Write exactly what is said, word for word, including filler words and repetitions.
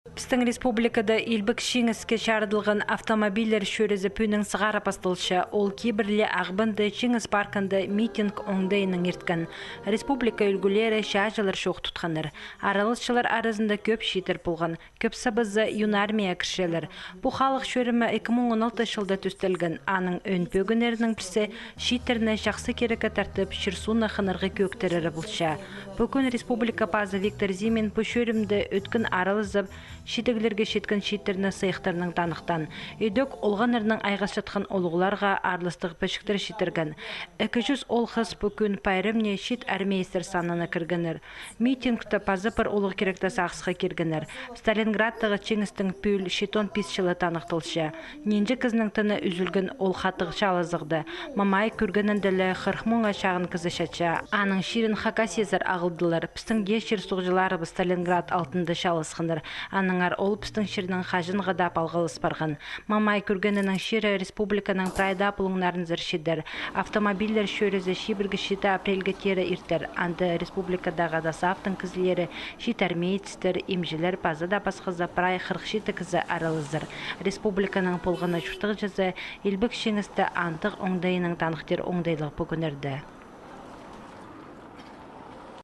Пістің республикада Илбек Чиңіске чарыдылған автомобильлер чӧрізі пӱӱннең сығара пасталча. Ол кибірлі Ағбанда Чиңіс паркында митинг оңдайынаң ирткен. Республика ӱлгӱлері чааҷылар чоох тутханнар. Араласчылар аразында кӧп чииттер полған. Кӧп сабазы Юнармияа кірчелер. Пу халых чӧрімі ікі муң он алтынҷы чылда тӧстелген. Аның ӧӧн пӧгіннерінің пірсі — чииттерні чахсы кирекке тартып, чир-суунны хынарға кӧӧктерері полча. Пу кӱн республика пазы Виктор Зимин пу чӧрімде ӧткін аралазып, чидіглерге читкен чииттерні сыйыхтарнаң таныхтаан. Идӧк олғаннарнаң айғасчатхан улуғларға аарластығ пічіктер читірген. Ікі чӱс оол-хыс пу кӱн пайрамны чиит армеецтер санына кіргеннер. Митингте паза пір улуғ киректі сағысха киргеннер. Сталинградтағы Чиңістің пӱӱл читон пис чылы таныхталча. Нинҷе кізінің тыны ӱзӱлген ол хатығ чаалазығда. Мамай кӧргенінде ле хырых муңа чағын кізі чатча. Аның чирін хакасецтер ағылдылар. Пістің дее чир-суғҷыларыбыс Сталинград алтында чааласханнар. Аннаңар ол пістің чирнең хаҷанға даа палғалыс парған. Мамай кӧргенінің чирі республиканың прай даа пулуңнарынзар читер. Автомобильлер чӧрізі чибіргі читі апрельге теере иртер. Анда республикадағы досаафтың кізілері, чиит армеецтер, имҷілер паза даа пасхазы прай хырых читі кізі аралазар. Республиканың полған на чуртағҷызы Илбек Чиңісті андағ оңдайынаң таныхтир оңдайлығ пу кӱннерде.